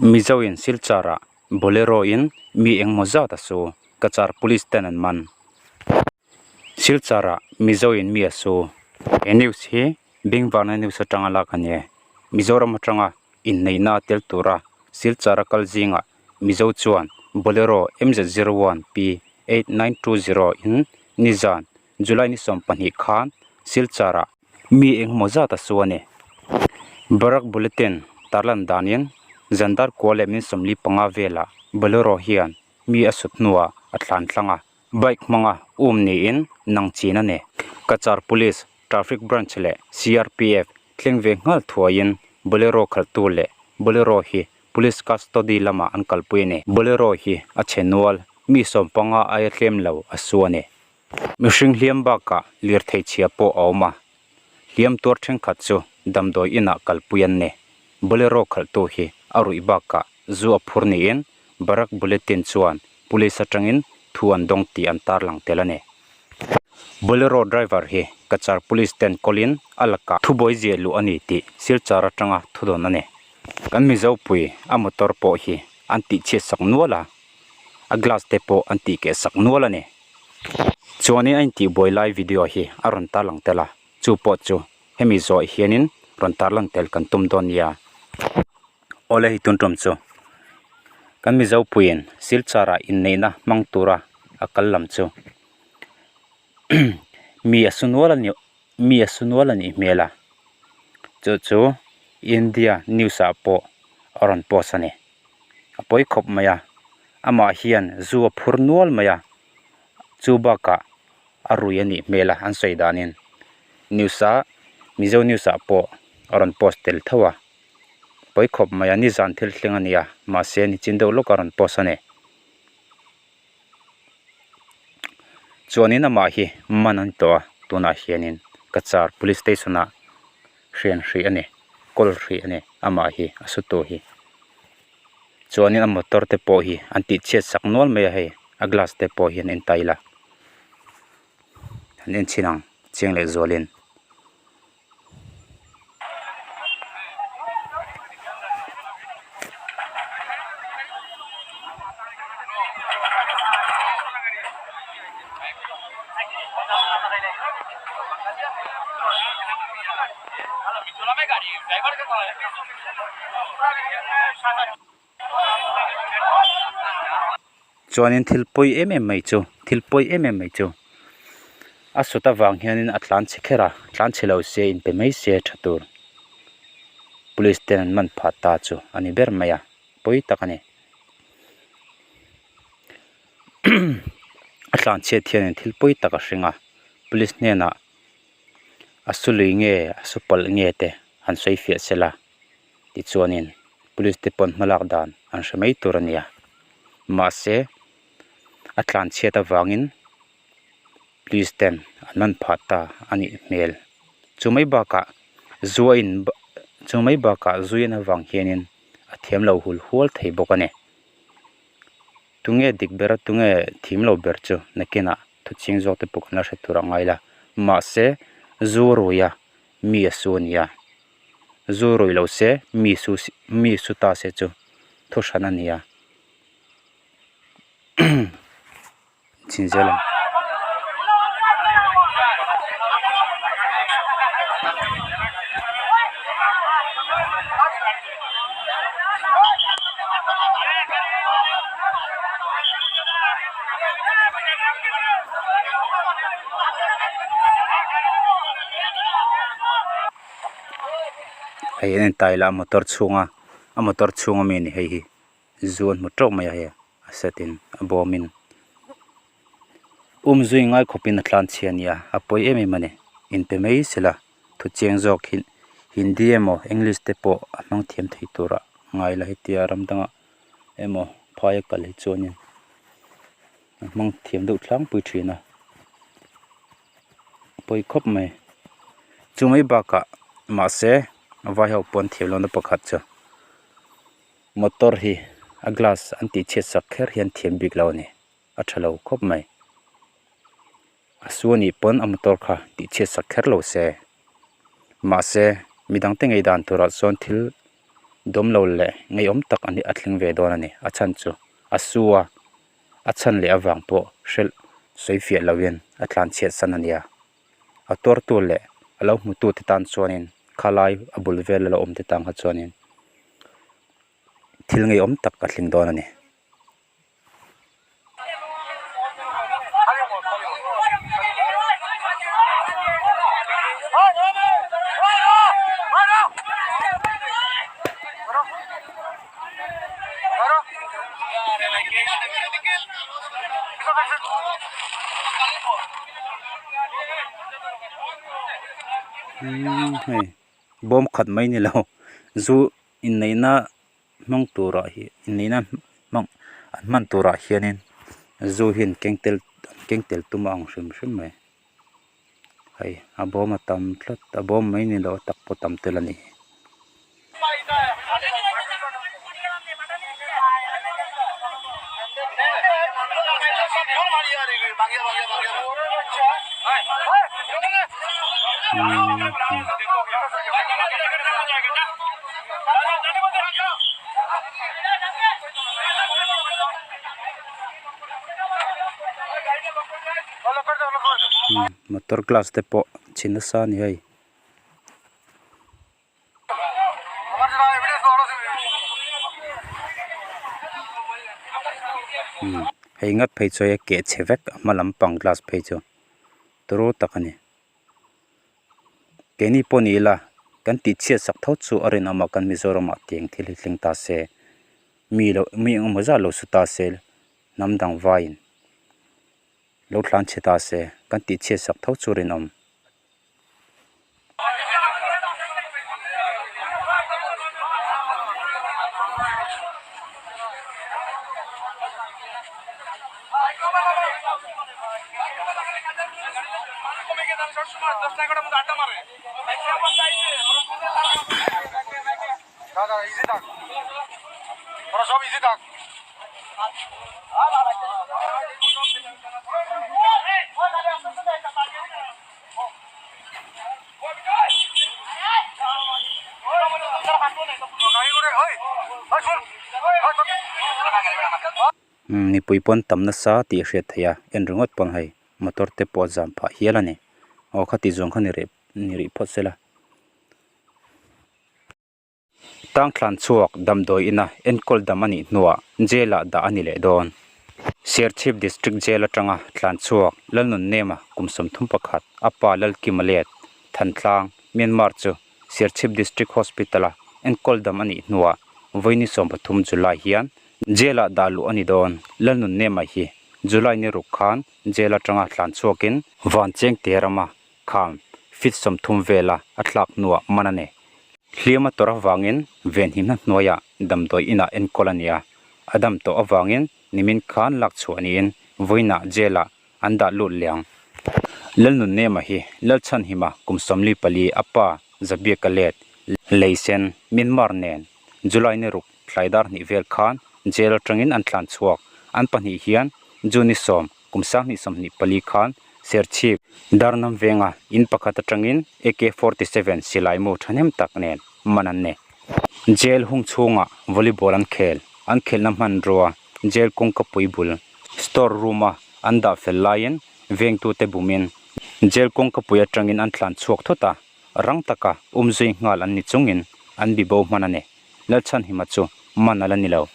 Mizo in Silchar ah Bolero in mi engmaw zat a su, Cachar Police ten an man. Silchar ah Mizo in mi a su. He news hi Bengvarna news atanga lak a ni e. Mizoram atanga inneihna a tel tura Silchar a kal zingah Mizo chuan Bolero MZ01 P8920 in nizan July ni 12 khan Silchar ah Mi engemaw zat a su a ni. Barak Bulletin tarlan danin Zandar kua leh min 45 velah Bolero hian mi a sut hnuah a thlan tlang a, bike hmanga um niin nang chin a ni. Cachar Police, Traffic Branch leh CRPF thleng ve nghal thuaiin Bolero khalhtu leh Bolero hi Police custody lamah an kalpui a ni. Bolero hi a chhe nual, mi 15 aia tlem lo a su a ni. Mihring hliam bakah lirthei chhia pawh a awm a, hliam tuar thenkhat chu damdawi inah kalpui an ni. Bolero khalhtu hi a ruih bakah zu a phur niin Barak Bulletin chuan Police atangin thu an dawng tih an tarlang tel a ni. Bolero driver hi Cachar Police ten kawlin a lakah thubuai ziah luh a ni tih Silchar atanga thudawn a ni. Kan Mizopui a motor pawh hi an tihchhiatsak nual a, a glass te pawh an tihkehsak nual a ni. Chuanin a intihbuai lai video hi a rawn tarlang tel a, chu pawh chu hemi zawh hianin rawn tarlang tel kan tum dawn nia. Awle hi tun tum chu kan Mizopuiin Silchar ah inneihna hmang tura a kal lam chu mi a su nual a ni mi a su nual a nih hmel a, chu chu India news ah pawh a rawn post a ni. A pawi khawp mai a, amah hian zu a phur nual mai a, chu bakah a rui a nih hmel a an sawi danin news ah Mizo news ah pawh a rawn post tel tho a, pawi khawp mai a nizan thil thleng a ni a mahse nichin deuh lawk a rawn post a ni. Chuanin amah hi man a ni tawh a tunah hianin Cachar police station ah hrian hrih a ni kawl hrih a ni amah hi a su tu hi chuanin a motor te pawh hi an tih chhiat sak nual mai a hei a glass te pawh hian en ta ila an en chhin ang chiang leh zualin. Chuanin thil pawi em em mai chu thil pawi em em mai chu a sut avang hianin a tlan chhe kher a tlan chhe lo se inpe mai se tha tur police ten an man phah ta chu a ni ber mai a pawi tak a ni a tlan chhiat hianin thil pawi tak a hring a police hnenah a su lui nge a su palh nge te han sawi fiah sela tichuanin police te pawn hmalak dan an hre mai tur a nia mahse a tlan chhiat avangin police ten an man phah ta a nih hmel chu mai bakah zu a in chu mai bakah zu in avang hianin a thiam lo hul hual thei bawk a ni tunge dik ber a tunge thim lo ber chu nakinah thu ching zawk te pawh kan la hre tur a ngai la mahse zu rui a mi a su a nia. Zu rui lo se mi su mi su ta se chu thu hran a ni a chhin zel ang. Hei an intai la a motor chhunga a motor chhunga mi a ni hei hi zu an hmu teuh mai a hei a set in a bawm in um zui ngai khawp in a tlan chhia a nia a pawi em em a ni inpe mai sela thu chiang zawk hi hindi emaw english te pawh a hmang thiam thei tur a ngai la hetia ram dangah emaw phai a kal hi chuanin a hmang thiam deuh tlangpui thin a. Pawi khawp mai chu mai bakah mahse vai ho pawn thiam lohna pakhat chu motor hi a glass an tih chhiat sak kher hian thiam bik lo a ni a tha lo khawp mai a su a nih pawn a motor kha tih chhiat sak kher lo se mahse midang te ngei dan turah chuan thil. Dawm lo leh ngeiawm tak a ni a thleng ve dawn a ni. A chhan chu a su a, a chhan leh avang pawh hrelh sawi fiah loin a tlan chhiat san a nia. A tuartu leh a lo hmutu te tan chuanin khalai a bul vel a lo awm te tan kha chuanin thil ngeiawm tak a thleng dawn a ni. Umm hei bawm khat mai ni lo zu inneihna hmang turah hi inneihna hmang an hman turah hianin zu hi an keng tel an keng tel tum a ang hrim hrim mai hei a bawm a tam tlat a bawm mai ni lo a tak pawh tam tel a ni. Motor glass te pawh chhi nasa a ni hei. Hei ngat phei chu hei a keh chhe vek a hma lampang glass phei chu turu tak a ni. Keini pawh ni ila kan tih chhiat sak tho chu a rinawm a kan Mizoramah tiang thil hi thleng ta se mi loh mi engemaw zat lo su ta se hnam dang vaiin lo thlan chhe ta se kan tih chhiat sak tho chu a rinawm. Mipui pawn tam nasa tih a hriat theih a en ringawt pawn hei motor te pawh a zam phah hial a ni aw khati zawng kha ni rih ni rih phawt se la. Tang thlan chhuak damdawi ina enkawl dam a nih hnuah jail ah dah a ni leh dawn. Serchhip District Jail atanga thlan chhuak Lalnunnema kum 31 a pa Lalkima let Thantlang, Myanmar chu Serchhip District Hospital a enkawl dam a nih hnuah vawiini 13 July hian jail ah dah luh a ni dawn. Lalnunnema hi July ni ruk khan jail atanga thlan chhuakin Vanchengte rama Kham feet 30 vela a thlak hnuah man a ni. Hliam a tawrh avangin venhimna hnuaiah damdawi inah enkawl a ni a, a dam tawh avangin nimin khan lak chhuah niin vawiinah jail-ah an dah lut liang. Lalnunnema hi Lalchhanhima kum 44 a pa Zabiaka let Leisen, Myanmar nen July ni ruk tlai dar hnih vel khan jail atangin an tlan chhuak. An pahnih hian June ni 10 Kum 2024 khan Serchhip, Darnam venga in pakhat atangin AK 47 silai mu thahnem tak nen man an nei. Jail hung chhungah volleyball an khel, an khelhna hmanrua jail kawngka pui bul store room a an dah fel laiin vengtute bumin jail kawngka pui atangin an tlan chhuak thut a, rang taka umzui nghal an ni chungin an bibo hman a ni. Lalchhanhima chu man a la ni lo.